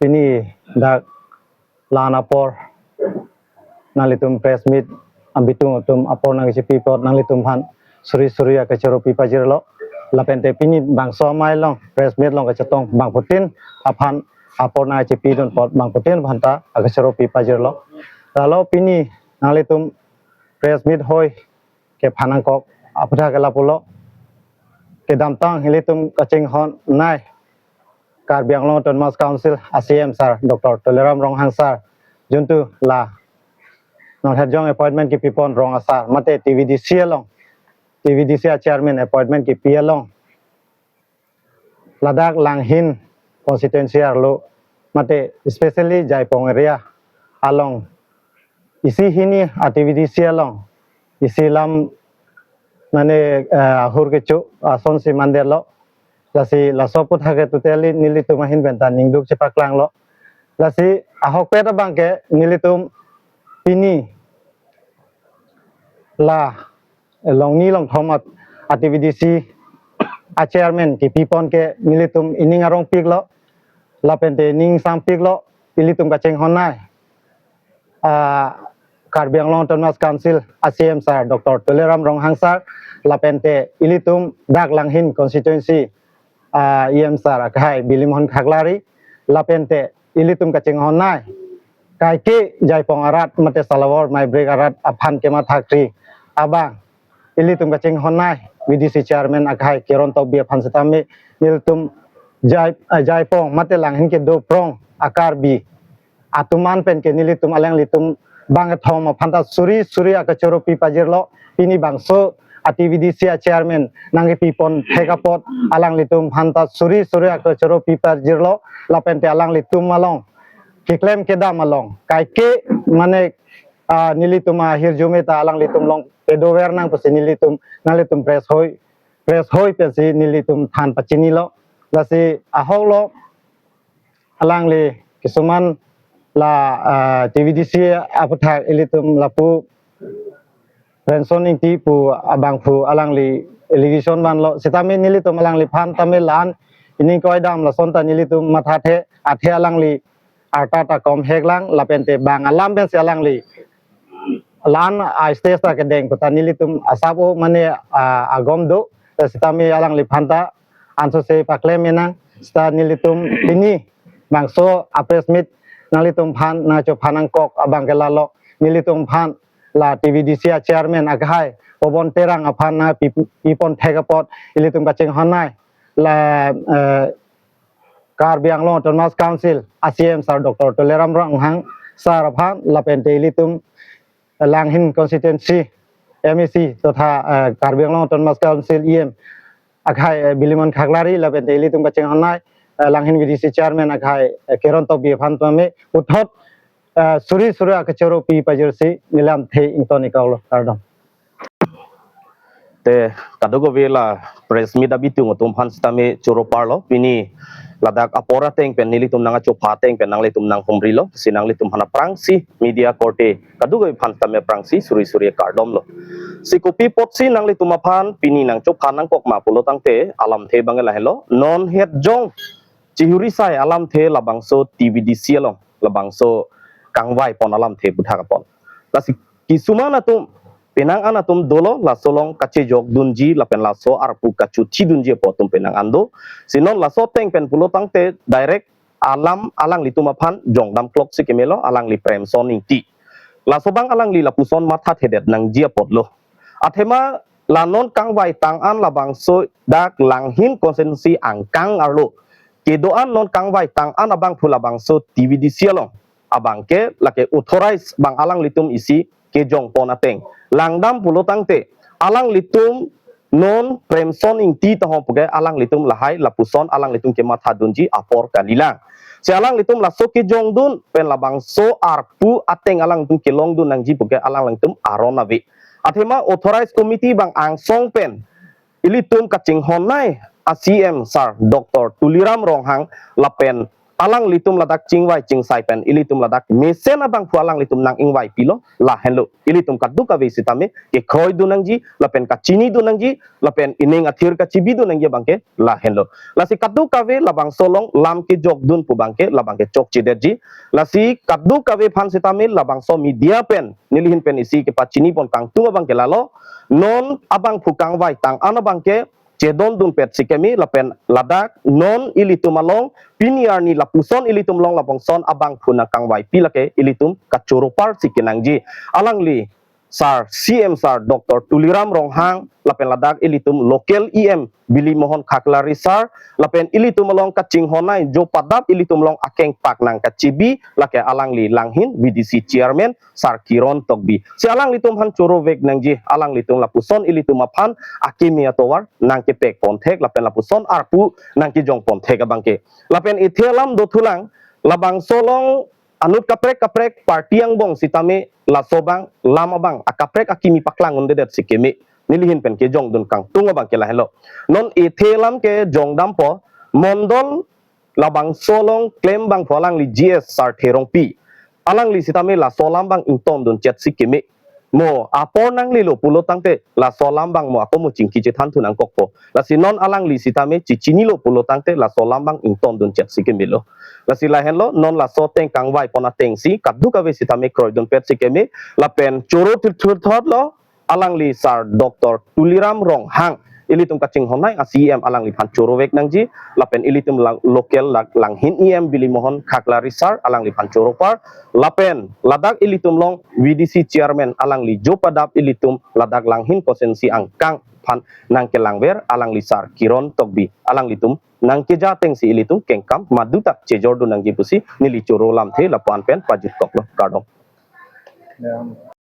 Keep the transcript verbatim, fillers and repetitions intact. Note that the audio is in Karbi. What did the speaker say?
pini dak la-an apor nanglitum press meet abitung atum apor nangchipi apot nanglitum aphan suri suri akechoro pi pajirlo. Lapente pini bangso amei along press meet along kachetong bangphutin aphan apor nangchipidun apot bangphutin aphanta akechoro pi pajirlo. Lalo pini nanglitum press meet hoi kephan nangkok aphuthak ke lapulo. Kedamtang ilitum kachinghon nai Karbi Anglong Autonomous Council a C E M sir Doctor Tuliram Ronghang sir, juntu la non het jong appointment kipipon rong asar mate T V D C along, T V D C a chairman appointment kipi along, ladak Langhin constituency arlo mate especially Jaipong area along isi hini a T V D C along isi lam mane, eh, ahur kecho asonsi manderlo. Lasi laso aphuthak ke totally nelitum ahin pen ta ningduk chepaklanglo. Lasi ahokpet abang ke nelitum pini la longni longthom a, a T V D C a chairman kipipon ke nelitum ining arongpiklo, lapente ining sangpiklo, ilitum kachinghon nai a Karbi Anglong Autonomous Council a C E M sir Doctor Tuliram Ronghang sir, lapente ilitum dak Langhin constituency a E M sir akhai Bilimohan Khaklari, lapente ilitum kachinghon nai kaike Jaipong arat mate Salawar Maibrek arat aphan kemathakri abang ilitum kachinghon nai V D C chairman akhai Kiron Tokbi aphan setame nelitum Jai, eh, Jaipong mate Langhin kedo prong a Karbi atum an pen ke nelitum alanglitum bangkethom aphanta suri suri akechoro pi pajirlo. Pini bangso a T V D C a chairman nangkipipon thek apot alanglitum aphanta suri suri akechoro pi pajirlo, lapente alanglitum along keklem kedam along kaike mane, ah, nelitum ahirjume ta alanglitum along kedover nang pusi nelitum nanglitum press hoi, press hoi pensi nelitum than pachinilo. Lasi ahoklo alangli kisuman la, ah, T V D C aphuthak ilitum lapu Renson Ingti pu abangphu alangli allegation vanlo setame nelitum alangliphan tame la-an ining koidam lason ta nelitum mathathe, athe alangli arta ta kom heklang lapente bang alam pensi alangli la-an a stage ta kedeng puta nelitum asap o mane, ah, agom do, setame alangliphan ta ansose paklem menang. Seta nelitum pini bangso a press meet nanglitum aphan nangchophan nangkok abang ke lalo, nelitum aphan la T V D C a chairman akhai Pobon Terang aphan nangpi, pipon thek apot ilitum kachinghon nai la, eh, Karbi Anglong Autonomous Council a C E M sir Doctor Tuliram Ronghang sir aphan lapente ilitum Langhin constituency M A C totha, eh, Karbi Anglong Autonomous Council E M akhai, eh, Bilimohan Khaklari lapente ilitum kachinghon nai, eh, Langhin V D C chairman akhai, eh, Kiron Tokbi aphan tame puthot, eh, suri suri akechoro pi pajirsi nelamthe ington-ik-oklo, kardom. Te kadokave la press meet abitung atum aphan setame choro parlo, pini ladak apor ateng pen nelitum nangchopha ateng pen nanglitum nanghumrilo, si nanglitum aphan aphrangsi media korte kadokave aphan setame aphrangsi suri suri kardom lo. Si kopi apotsi nanglitum aphan pini nangchophan nangkok ma pulo tangte alamthe abang lahelo, non het jong chihuri sai alamthe labangso T V D C along, labangso kangvai pon alamthe aphuthak apon. Lasi kisuman atum penang an atum dolo, laso along kachejok dunji lapen laso arpu kachothi dunji apot atum penang an do. Si non laso ateng pen pulo tangte direct alam alanglitum aphan jongdam kloksi kemelo, alangli Premson Ingti. Laso abang alangli lapuson mathathedet nangji apotlo. Athema la non kangvai tang an labangso dak Langhin constituency angkang arlo kedo-an non kangvai tang an abangphu labangso T V D C along abang ke lake authorize abang alanglitum isi kejong pon ateng. Langdam pulo tangte alanglitum non Premson Ingti tahong puke alanglitum lahai lapuson alanglitum kematha dunji apor kalilang. Si alanglitum laso kejong dun pen labangso arpu ateng alanglitum kelong dun nangji puke alanglitum aron ave. Athema authorized committee abang angsong pen ilitum kachinghon nai a C M sir Doctor Tuliram Ronghang lapen alanglitum ladak chingvai chingsai pen ilitum ladak mesen abangphu alanglitum nang-ingvaipilo, lahenlo. Ilitum kadokave sitame kekroidun nangji lapen kachinidun nangji lapen ining athir kachibidun nangji abangke lahenlo. Lasi kadokave labangso along lam kejokdun pu abangke labangke chokchedetji. Lasi kadokave aphan sitame labangso media pen nelihin pen isi kepachinipon kangtung abangke lalo. Non abangphu kangvai tang-an abangke chedondunpet si keme lapen ladak non ilitum along pini arni lapuson ilitum along labangson abangphu nangkangvaipi lake ilitum kachoro apar si kenangji. Alangli sar, C M sar Doctor Tuliram Ronghang lapen ladak ilitum local E M Bili Mohan Khaklari sar lapen ilitum along kachinghonnei jo padap ilitum along akengpak nangkachibi lake alangli langhin V D C chairman sar Kiron Tokbi. Si alanglitum aphan chorovek nangji, alanglitum lapuson ilitum aphan akimi atovar nangkepekponthek lapen lapuson arpu nangkejongponthek abangke. Lapen ethe alam dothulang, labangso along anut kaprek kaprek party angbong sitame laso abang lam abang akaprek akimi paklang undedet si keme. Nelihin pen kejongdun kangtung abangke lahenlo. Non ethe alam kejongdampo, mondol labangso along klem abangphu alangli G S Sarthe Rongpi. Alangli sitame laso alam abang ingtondunchot si keme. Mo apor nanglelo pulo tangte laso alam abang mo ako mo chingki chethanthu nangkokpo. Lasi non alangli sitame chichinilo pulo tangte laso alam abang ingtondunchot si kemelo. Lasi lahenlo, non laso ateng kangvaipon atengsi kadokave sitame kroidunpet si keme lapen choro thirthurthotlo. Alangli sar Doctor Tuliram Ronghang ilitum kachinghonnei a-C E M alangliphan chorovek nangji lapen ilitum lang, local lak, langhin E M Bili Mohan Khaklari sar alangliphan choro apar lapen ladak ilitum along V D C chairman alangli jo padap ilitum ladak langhin constituency angkang aphan nangkelangver alangli sar Kiron Tokbi, alanglitum nangkeja atengsi ilitum kengkam maduta chejordun nangji pusi neli choro lamthe lapu-an pen pajutkoklo, kardom.